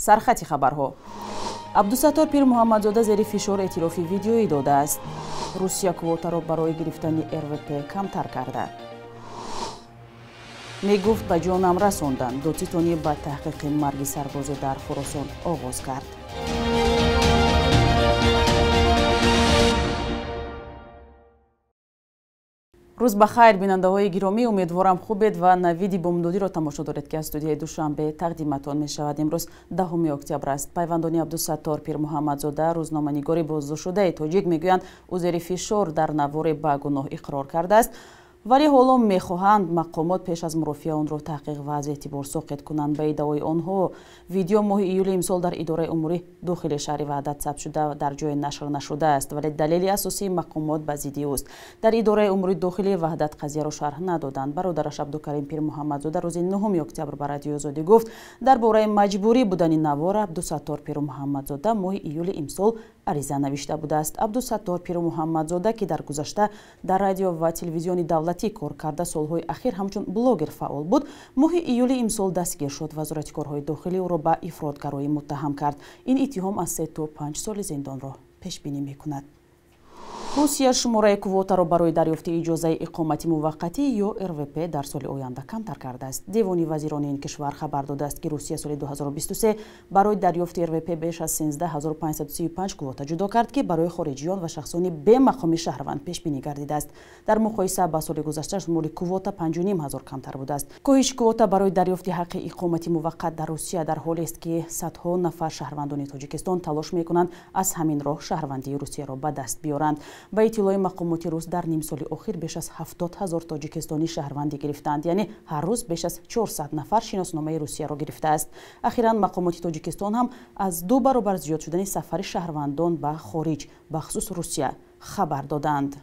Сархати хабарҳо. Абдусаттор Пирмуҳаммадзода зери фишор эътирофи видеоӣ додааст. Русия квотаро барои гирифтани РВП камтар карда. Мегуфт ба ҷонам расонданд. Додситонӣ ба таҳқиқи марги сарбозе дар Хуросон оғоз кард. Рӯз ба хайр, бинандаҳои гиромӣ. Умедворам хубед ва навиди бомдодиро тамошо доред, ки аз студияи Душанбе тақдиматон мешавад. Имрӯз 10 октябр аст. Пайвандони Абдусаттор Пирмуҳаммадзода, рӯзноманигори боздоштшудаи тоҷик, мегӯянд, ӯ зери фишор дар наворе ба гуноҳ иқрор кардааст, вале ҳоло мехоҳанд мақомот пеш аз мурофиа онро таҳқиқ ва аз эътибор соқит кунанд. Ба иддаои онҳо, видео моҳи июли имсол дар идораи умури дохили шаҳри Ваҳдат сабт шуда, дар ҷое нашр нашудааст, вале далели асосии мақомот ба зидди ӯст. Дар идораи умури дохилии Ваҳдат қазияро шарҳ надоданд. Бародараш Абдукарим Пирмуҳаммадзода рӯзи 9 октябр ба Радиои Озодӣ гуфт, дар бораи маҷбурӣ будани навор Абдусаттор Пирмуҳаммадзода моҳи июли имсол ариза навишта будааст. Абдусаттор Пирмуҳаммадзода, ки дар гузашта дар радио ва телевизиони давлатӣ кор карда, солҳои ахир ҳамчун блогер фаъол буд, моҳи июли имсол дастгир шуд. Вазорати корҳои дохилӣ ӯро ба ифротгароӣ муттаҳам кард. Ин иттиҳом аз 3 то 5 соли зиндонро пешбинӣ мекунад. Русия шумораи квотаро барои дарёфти иҷозаи иқомати муваққатӣ ё РВП дар соли оянда камтар кардааст. Девони вазирони ин кишвар хабар додааст, ки Русия соли 2023 барои дарёфти РВП беш аз 13535 квота ҷудо кард, ки барои хориҷиён ва шахсони бемақоми шаҳрванд пешбинӣ гардидааст. Дар муқоиса ба соли гузашта шумори квота 5,5 ҳазор камтар будааст. Коҳиши квота барои дарёфти ҳаққи иқомати муваққат дар Русия дар ҳолест, ки садҳо нафар шаҳрвандони Тоҷикистон талош мекунанд аз ҳамин роҳ шаҳрвандии Русияро ба даст биёранд. Ба иттилои мақомоти рус, дар нимсоли охир беш аз 70 ҳазор тоҷикистонӣ шаҳрвандӣ гирифтаанд, яъне ҳар рӯз беш аз 400 нафар шиносномаи Русияро гирифтааст. Ахиран мақомоти Тоҷикистон ҳам аз 2 баробар зиёд шудани сафари шаҳрвандон ба хориҷ, бахусус Русия, хабар доданд.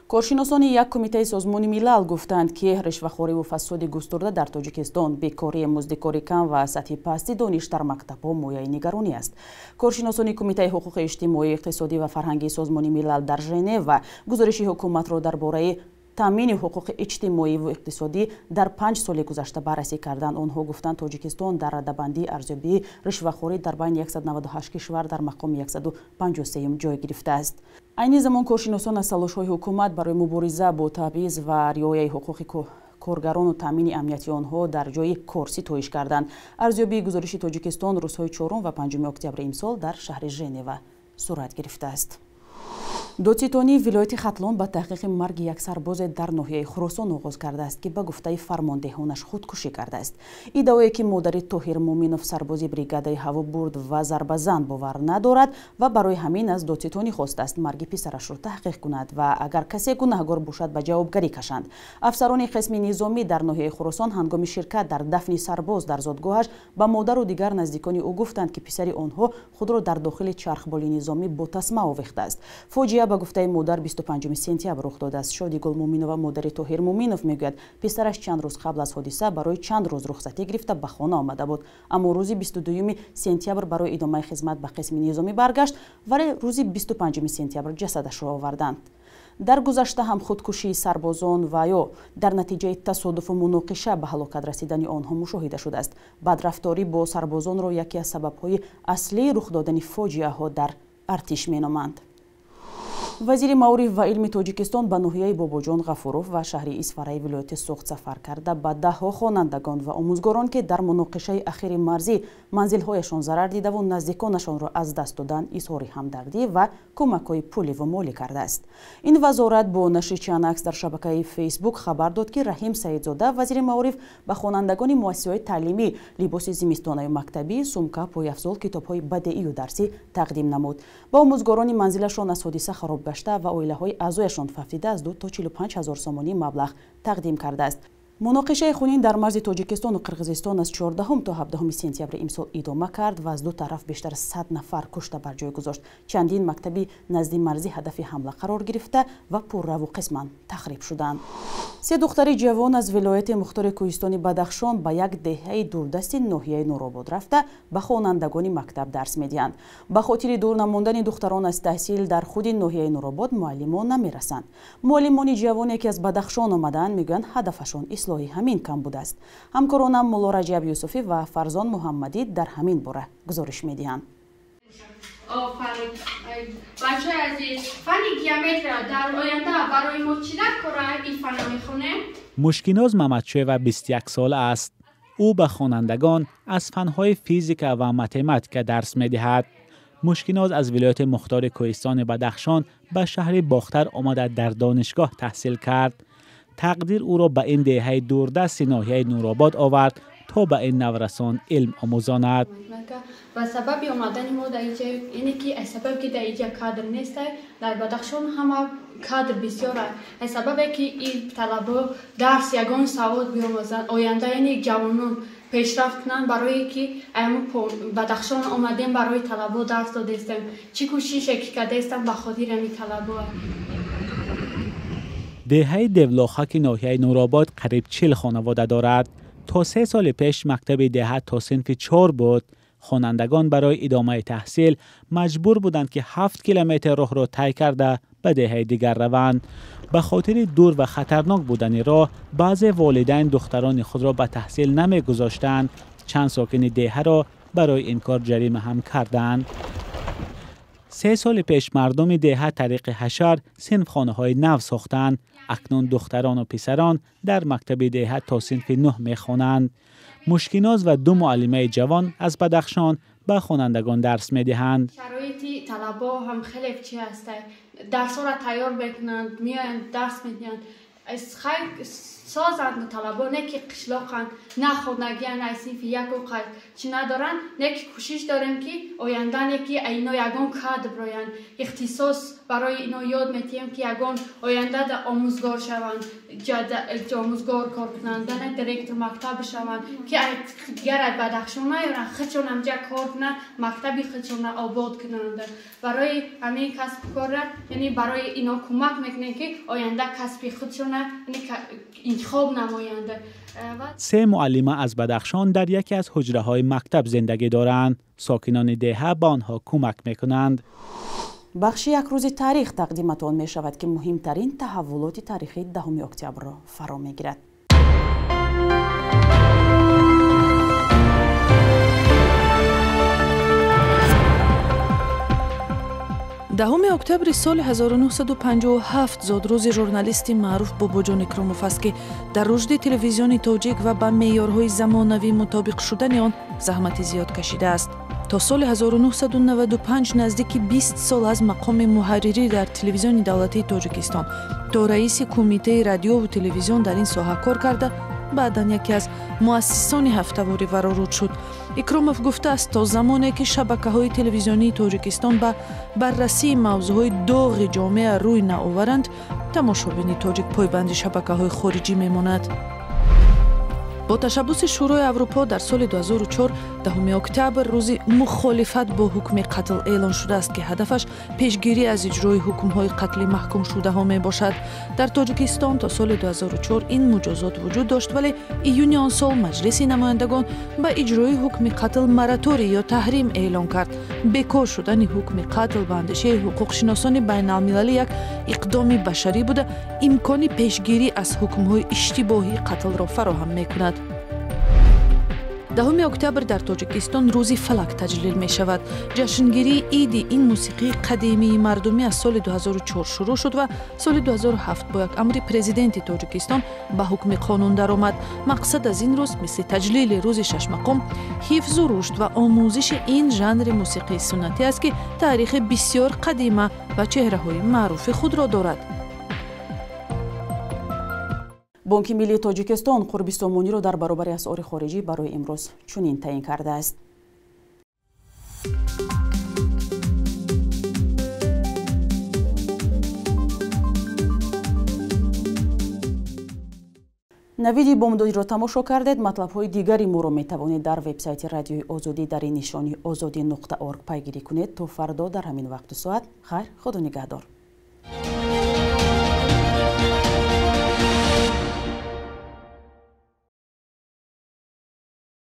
Коршиносони як кумитаи Созмони Милал гуфтанд, ки ришвахориву фасоди густурда дар Тоҷикистон, бекории муздикори кам ва сатҳи пасти дониш дар мактабҳо мояи нигаронӣ аст. Коршиносони Кумитаи ҳуқуқи иҷтимоӣ, иқтисодӣ ва фарҳангии Созмони Милал дар Женева гузориши ҳукуматро дар бораи таъмини ҳуқуқи иҷтимоиву иқтисодӣ дар 5 соли гузашта баррасӣ карданд. Онҳо гуфтанд, Тоҷикистон дар радабандии арзёбии ришвахорӣ дар байни 198 кишвар дар мақоми 153 ҷой гирифтааст. Айни замон коршиносон аз талошҳои ҳукумат барои мубориза бо табъиз ва риояи ҳуқуқи коргарону таъмини амнияти онҳо дар ҷои кор ситоиш карданд. Арзёбии гузориши Тоҷикистон рӯзҳои 4 ва 5 октябри имсол дар шаҳри Женева сурат гирифтааст. Додситонии вилояти Хатлон ба таҳқиқи марги як сарбозе дар ноҳияи Хуросон оғоз кардааст, ки ба гуфтаи фармондеҳонаш худкушӣ кардааст. Иддаое ки модари Тоҳир Муминов, сарбози бригадаи ҳаво бурд ва зарбазан, бовар надорад ва барои ҳамин аз додситонӣ хостааст марги писарашро таҳқиқ кунад ва агар касе гунаҳгор бошад, ба ҷавобгарӣ кашанд. Афсарони қисми низомӣ дар ноҳияи Хуросон ҳангоми ширкат дар дафни сарбоз дар зодгоҳаш ба модару дигар наздикони ӯ гуфтанд, ки писари онҳо худро дар дохили чархболи низомӣ бо тасма овехтааст. Фоҷиа ба гуфтаи модар 25 сентябр рух додааст. Шодигул Муминова, модари Тоҳир Муминов, мегӯяд, писараш чанд рӯз қабл аз ҳодиса барои чанд рӯз рухсатӣ гирифта ба хона омада буд, аммо рӯзи 22 сентябр барои идомаи хизмат ба қисми низомӣ баргашт, вале рӯзи 25 сентябр ҷасадашро оварданд. Дар гузашта ҳам худкушии сарбозон ва ё дар натиҷаи тасодуфу муноқиша ба ҳалокат расидани онҳо мушоҳида шудааст. Бадрафторӣ бо сарбозонро яке аз сабабҳои аслии рух додани фоҷиаҳо дар артиш меноманд. Вазири маориф ва илми Тоҷикистон ба ноҳияи Бобоҷон Ғафуров ва шаҳри Исфараи вилояти Суғд сафар карда, ба даҳҳо хонандагон ва омӯзгорон, ки дар муноқишаи ахири марзӣ манзилҳояшон зарар дидаву наздиконашонро аз даст доданд, изҳори ҳамдардӣ ва кӯмакҳои пуливу молӣ кардааст. Ин вазорат бо нашри чанд акс дар шабакаи Фейсбук хабар дод, ки Раҳим Саидзода, вазири маориф, ба хонандагони муассисаҳои таълимӣ либоси зимистонаю мактабӣ, сумка, пойафзол, китобҳои бадеию дарсӣ тақдим намуд. Ба омӯзгорони манзилашон аз ҳодиса хароб гашта ва оилаҳои аъзояшон фавтида аз 2 то 45 ҳазор сомонӣ маблағ тақдим кардааст. Муноқишаи хунин дар марзи Тоҷикистону Қирғизистон аз 14 то 17 сентябри имсол идома кард ва аз ду тараф бештар 100 нафар кушта бар ҷой гузошт. Чандин мактаби назди марзӣ ҳадафи ҳамла қарор гирифта ва пурраву қисман тахриб шуданд. Се духтари ҷавон аз вилояти мухтори кӯҳистони Бадахшон ба як деҳаи дурдасти ноҳияи Нуробод рафта ба хонандагони мактаб дарс медиҳанд. Ба хотири дур намондани духтарон аз таҳсил дар худи ноҳияи Нуробод муаллимон намерасанд. Муаллимони ҷавоне, ки аз Бадахшон омадаанд, мегӯянд, ҳадафашон ислоҳи ҳамин кам будааст. Ҳамкоронам Мулло Раҷаб Юсуфӣ ва Фарзон Муҳаммадӣ дар ҳамин бора гузориш медиҳанд. Офарин, бачаи азиз, фанни геометрия дар оянда барои мо чӣ дар кора? Ин фанна мехонем. Мушкиноз Мамадшоева 21 сола аст. Ӯ ба хонандагон аз фанҳои физика ва математика дарс медиҳад. Мушкиноз аз вилояти мухтори кӯҳистони Бадахшон ба шаҳри Бохтар омада дар донишгоҳ таҳсил кард. Тақдир ӯро ба ин деҳаи дурдасти ноҳияи Нуробод овард, то ба ин наврасон илм омӯзонад. Ва сабаби омадани мо дар инҷа ине ки аз сабабе ки дар инҷа кадр нест, дар Бадахшон ҳама кадр бисёр аст, аз сабабе ки ин талабо дарс ягон савод биомӯзанд, оянда яъне ҷавонон пешрафт кунанд, барое ки Бадахшон омадем, барои талабо дарс додестем, чӣ кӯшише ки кардестам ба хотири ҳамин талабо. Деҳаи Девлохаки ноҳияи Нуробод қариб 40 хонавода дорад. То 3 соли пеш мактаби деҳа то синфи чор буд. Хонандагон барои идомаи таҳсил маҷбур буданд, ки 7 километр роҳро тай карда ба деҳаи дигар раванд. Ба хотири дур ва хатарнок будани роҳ баъзе волидайн духтарони худро ба таҳсил намегузоштанд. Чанд сокини деҳаро барои ин кор ҷарима ҳам карданд. 3 соли пеш мардуми деҳа тариқи ҳашар синфхонаҳои нав сохтанд. Акнун духтарону писарон дар мактаби деҳа то синфи нӯҳ мехонанд. Мушкиноз ва ду муаллимаи ҷавон аз Бадахшон ба хонандагон дарс медиҳанд. Шароити талабо ҳам хеле чи ҳаста, дарсҳоро тайёр мекунанд, меоянд, дарс медиҳанд. Хай, созанд талабо, не ки қишлоқанд, на хонагиянд, аз синфи яку қайд чӣ надоранд, не ки кӯшиш дорем, ки оянда не ки ино ягон кадр бироянд, ихтисос барои ино ёд метиҳем, ки ягон оянда омӯзгор шаванд, омӯзгор кор кунанд, директор мактаб шаванд, ки дигар аз Бадахшон наёранд, худшон ҳамҷа кор кунанд, мактаби худшонро обод кунанд. Барои ҳамин касбу корра, яъне барои ино кӯмак мекунем, ки оянда касби худшона интихоб намоянд. Се муаллима аз Бадахшон дар яке аз ҳуҷраҳои мактаб зиндагӣ доранд. Сокинони деҳа ба онҳо кӯмак мекунанд. Бахши «Як рӯзи таърих» тақдиматон мешавад, ки муҳимтарин таҳаввулоти таърихии 10 октябрро фаро мегирад. 10 октябри соли 1957 зодрӯзи журналисти маъруф Бобоҷон Икромов аст, ки дар рушди телевизиони тоҷик ва ба меъёрҳои замонавӣ мутобиқ шудани он заҳмати зиёд кашидааст. То соли 1995 наздики 20 сол аз мақоми муҳаррирӣ дар Телевизиони давлатии Тоҷикистон то раиси Кумитаи радиову телевизион дар ин соҳа кор карда, баъдан яке аз муассисони ҳафтавори «Вароруд» шуд. Икромов гуфтааст, то замоне ки шабакаҳои телевизионии Тоҷикистон ба баррасии мавзӯъҳои доғи ҷомеа рӯй наоваранд, тамошобини тоҷик пойбанди шабакаҳои хориҷӣ мемонад. Бо ташаббуси Шӯрои Аврупо дар соли 2004 10 октябр рӯзи мухолифат бо ҳукми қатл эълон шудааст, ки ҳадафаш пешгирӣ аз иҷрои ҳукмҳои қатли маҳкумшудаҳо мебошад. Дар Тоҷикистон то соли 2004 ин муҷозот вуҷуд дошт, вале июни он сол Маҷлиси намояндагон ба иҷрои ҳукми қатл мораторий ё таҳрим эълон кард. Бекор шудани ҳукми қатл ба андешаи ҳуқуқшиносони байналмилалӣ як иқдоми башарӣ буда, имкони пешгирӣ аз ҳукмҳои иштибоҳии қатлро фароҳам мекунад. 10 октябр дар Тоҷикистон рӯзи фалак таҷлил мешавад. Ҷашнгирии иди ин мусиқии қадимии мардумӣ аз соли 2004 шурӯъ шуд ва соли 2007 бо як амри Президенти Тоҷикистон ба ҳукми қонун даромад. Мақсад аз ин рӯз, мисли таҷлили рӯзи шашмақом, ҳифзу рушд ва омӯзиши ин жанри мусиқии суннатӣ аст, ки таърихи бисёр қадима ва чеҳраҳои маъруфи худро дорад. Бонки миллии Тоҷикистон қурби сомониро дар баробари асъори хориҷӣ барои имрӯз чунин таъин кардааст. Навиди бомдодиро тамошо кардед. Матлабҳои дигари моро метавонед дар вебсайти Радиои Озодӣ дар ин нишони озодӣ.орг пайгирӣ кунед. То фардо дар ҳамин вақту соат хайр, худо нигаҳдор.